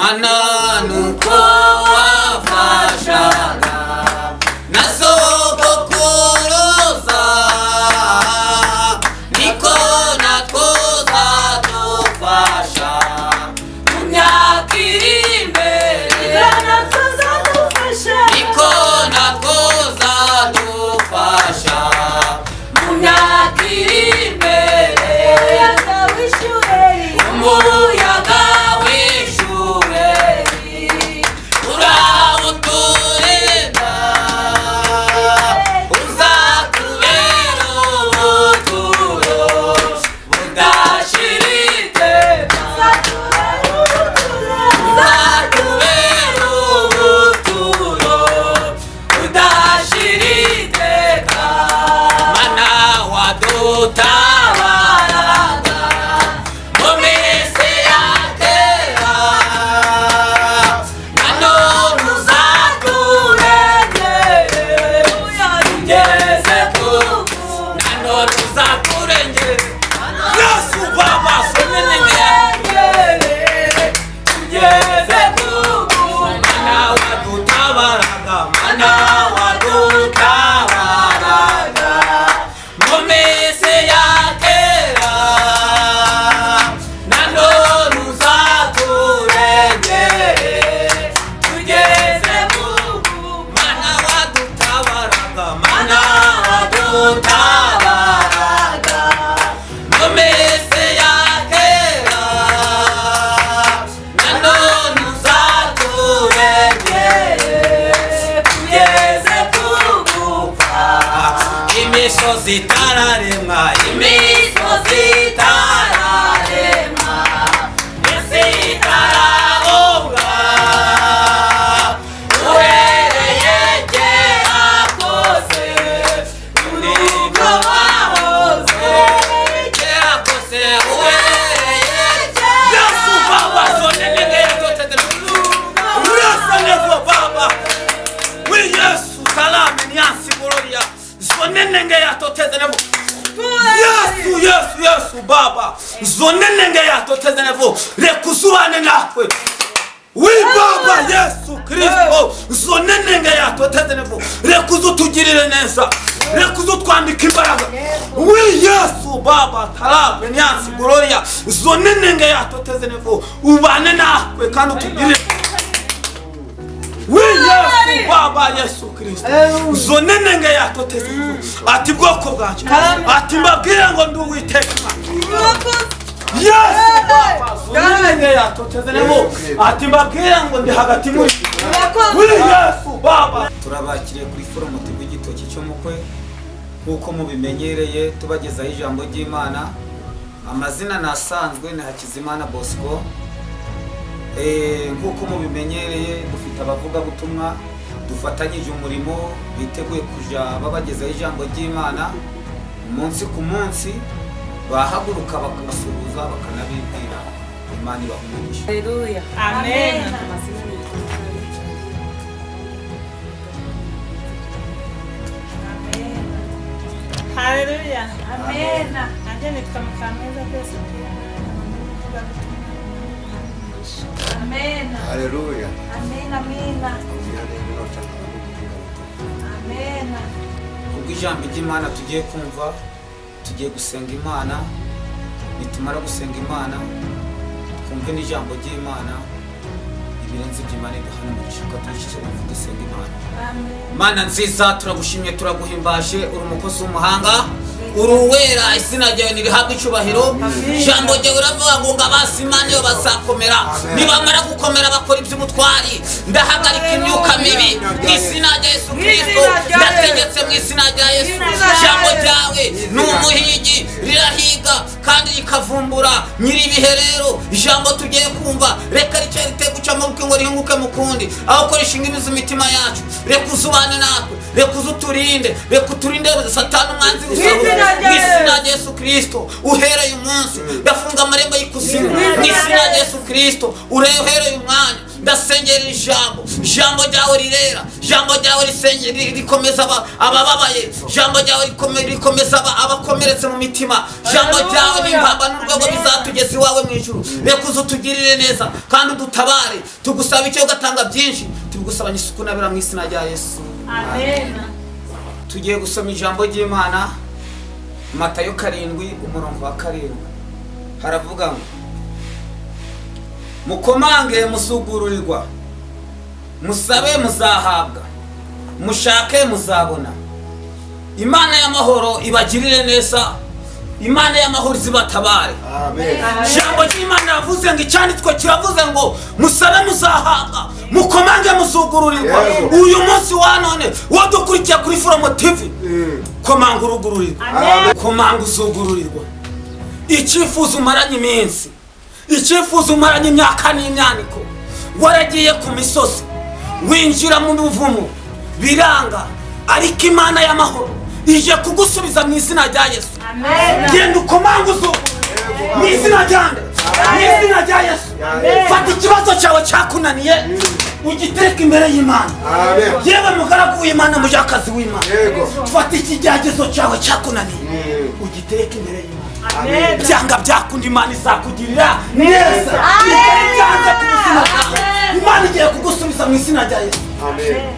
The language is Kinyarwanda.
Mana nuko wafashaga na sogokuruza, niko natwo uzadufasha mu myaka iri imbere, niko natwo uzadufasha mu myaka iri imbere. Umuyaga w'ishuheri urawuturinda, uzatubera ubuturo budashira iteka, uzatubera ubuturo budashira iteka. Mana wadutabaraga mu minsi ya kera, nanone uzaturengere tugeze ku, nanone uzaturengere. Yesu Baba, sonenenge tugeze ku. Mana wadutabaraga, Mana wadutabaraga mu minsi ya kera, nanone uzaturengere tugeze ku. Mana wadutabaraga, Mana wadutabaraga mu minsi ya kera, nanone uzaturengere tugeze ku gupfa. Imisozi itararemwa, imisozi itararemwa, isi itarabumbwa, uhereye kera kose nibwo wahoze, kera kose uhereye. Yesu Baba, sonenenge yatotete urasanevo Baba we Yesu salame niansi gloria zonenenge yatotezenevo. Yesu, Yesu, Yesu Baba, zonenenge yatotezenevo. Reka uzubane natwe we Baba Yesu Kristo, zonenenge yatotezenevo. Reka uzutugirire neza, reka uzutwambika imbaraga we Yesu Baba tarame niansi gloria zonenenge yatotezenevo. Ubane natwe kandi utugirire we Yesu Baba Yesu Kristo zonenenge yatoteze. Ati bwoko bwanjye, ati mbabwire ngo ndi Uwiteka Imana. Yesu Baba zonenenge yatoteze nebo, ati mbabwire ngo ndi hagati muri we Yesu Baba. Turabakiriye kuri Forum TV Igitoki cy'Umukwe, nk'uko mubimenyereye tubagezaho ijambo ry'Imana. Amazina nasanzwe ni Hakizimana Bosco. Nk'uko mubimenyereye dufite abavugabutumwa dufatanyije umurimo, biteguye kuja babagezaho ijambo ry'Imana umunsi ku munsi, bahaguruka bakabasuhuza bakanabibwira. Imana ibaha umugisha. Haleluya. Amen. Amazina ni Haleluya. Amen. Nanjye nitwa Mukameza Vestine, umuvugabutumwa. Amen. Haleluya. Amen. Amen. Amen. Kubw'ijambo ry'Imana tugiye kumva, tugiye gusenga Imana. Nitumara gusenga Imana, twumve n'ijambo ry'Imana, ibirenze iby'Imana iduhana umugisha. Ko tuyicishe bugufi dusenga Imana. Amen. Mana nziza, turagushimye, turaguhimbaje, uri umukozi w'umuhanga, uri uwera, izina ryawe ntirihabwe icyubahiro. Ijambo ryawe uravuga ngo abasi Imana iyo bazakomera, nibamara gukomera bakora iby'ubutwari. Ndahagarika imyuka mibi mu izina rya Yesu Kristo. Ndategetse mu izina rya Yesu. Ijambo ryawe ni umuhigi, rirahiga kandi rikavumbura nyiri ibihe. Rero ijambo tugiye kumva, reka rice rite guca mu ngo rihinguke mu kundi, aho ko rishinga imizi imitima yacu. Reka uzubane natwe, reka uzuturinde, reka uturinde Satani umwanzi rusahura mu izina rya Yesu Kristo. Uhereye umunsi ndafunga amarembo y'ikuzimu mu izina rya Yesu Kristo. Uhereye umwanya Ndasengera ijambo, ijambo ryawe rirera, ijambo ryawe rikomeza abababaye, ijambo ryawe rikomeza abakomeretse mu mitima, ijambo ryawe n'impamba n'urwego bizatugeza iwawe mu ijuru. Reka uze utugirire neza kandi udutabare. Tugusaba icyo ugatanga byinshi, tubigusabanye isuku n'abera mu izina rya Yesu. Amen. Tugiye gusoma ijambo ry'Imana, Matayo 7 umurongo wa 7, haravuga ngo: "Mukomange musugururirwa, musabe muzahabwa, mushake muzabona." Imana y'amahoro ibagirire neza, Imana y'amahoro izibatabare. Amen. Ijambo ry'Imana yavuze ngo, icyanditswe kiravuze ngo: "Musabe muzahabwa, mukomange muzugururirwa." Yego. Uyu munsi wa none wadukurikiye kuri Foromo TV, komanga urugururirwa. Amen. Komanga uzugururirwa. Icyifuzo umaranye iminsi, icyifuzo umaranye imyaka n'imyaniko, waragiye ku misozi, winjira mu buvumo biranga, ariko Imana y'amahoro ije kugusubiza mu izina rya Yesu. Amen. Genda ukomanga uzugururirwa mu izina rya nde? Mu izina rya Yesu. Fata ikibazo cyawe cyakunaniye ugitereke imbere y'Imana. Amen. Yewe mugaragu w'Imana, mujakazi w'Imana, Yego. fata ikigeragezo cyawe cyakunaniye ugitereke imbere y'Imana. Amen. Byanga byakunda Imana izakugirira neza. Bitari byanze ku buzima bwawe, Imana igiye kugusubiza mu izina rya Yesu. Amen.